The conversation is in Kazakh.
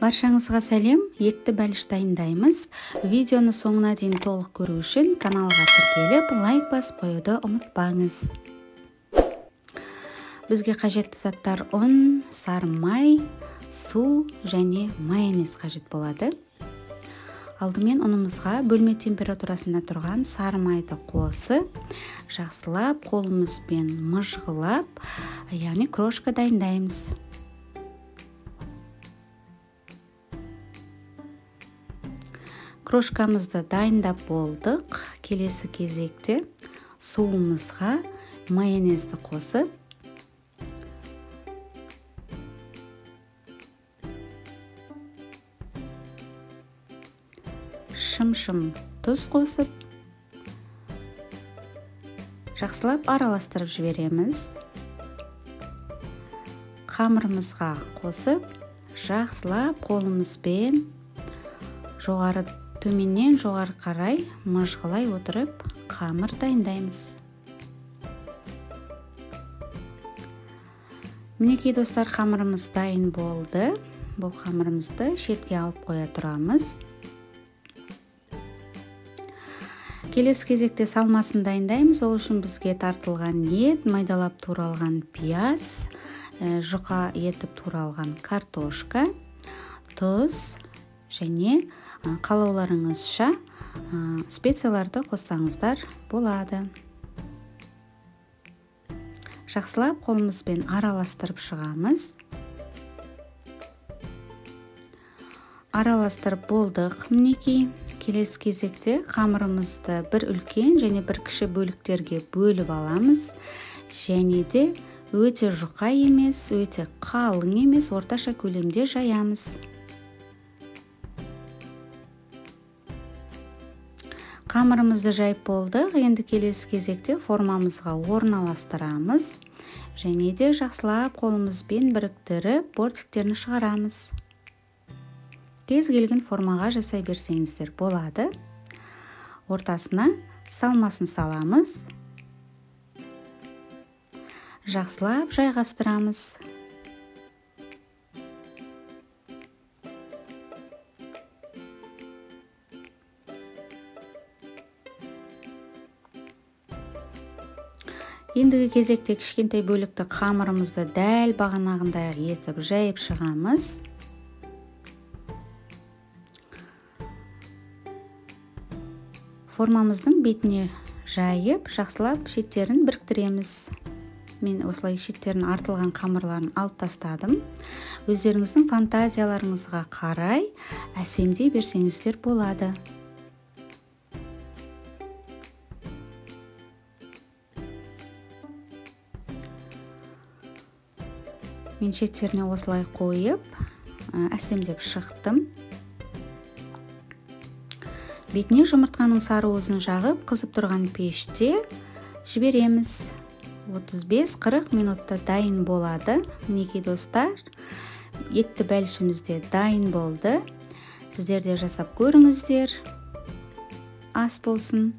Баршаңызға сәлем, етті бәліш дайындаймыз. Видеоны соңына дейін толық көру үшін каналға тіркеліп, лайк басып қоюды ұмытпаңыз. Бізге қажетті заттар ұн, сары май, су және майонез қажет болады. Алдымен ұнымызға бөлме температурасында тұрған сары майды қосып, жақсылап қолымызбен мыжғылап, яғни крошка дайындаймыз. Крошкамызды дайындап болдық. Келесі кезекте суымызға майонезді қосып, шым-шым тұз қосып, жақсылап араластырып жібереміз. Қамырымызға қосып, жақсылап қолымызбен жоғары төменнен жоғары қарай мыжғылай отырып қамыр дайындаймыз. Мінекей достар, қамырымыз дайын болды. Бұл қамырымызды шетке алып қоя тұрамыз. Келесі кезекте салмасын дайындаймыз. Ол үшін бізге тартылған ет, майдалап туралған пияз, жұқа етіп туралған картошка, тұз және қалауларыңызша специяларды қоссаңыздар болады. Жақсылап қолымызбен араластырып шығамыз. Араластырып болдық. Мінекей, келесі кезекте қамырымызды бір үлкен және бір кіші бөліктерге бөліп аламыз. Және де өте жұқа емес, өте қалың емес, орташа көлемде жаямыз. Қамырымызды жайып болдық. Енді келесі кезекте формамызға орналастырамыз. Және де жақсылап қолымызбен біріктіріп бортиктерін шығарамыз. Кез келген формаға жасай берсеңіздер болады. Ортасына салмасын саламыз. Жақсылап жайғастырамыз. Ендігі кезекте кішкентай бөлікті қамырымызды дәл бағанағындай етіп жайып шығамыз. Формамыздың бетіне жайып, жақсылап шеттерін біріктіреміз. Мен осылай шеттерін артылған қамырларын алып тастадым. Өздеріңіздің фантазияларыңызға қарай әсемдей берсеңіздер болады. Мен шеттеріне осылай қойып, әсемдеп шықтым. Бетіне жұмыртқаның сары уызын жағып, қызып тұрған пеште жібереміз. 35-40 минутта дайын болады. Мінекей достар, етті бәлішіміз де дайын болды. Сіздер де жасап көріңіздер. Ас болсын.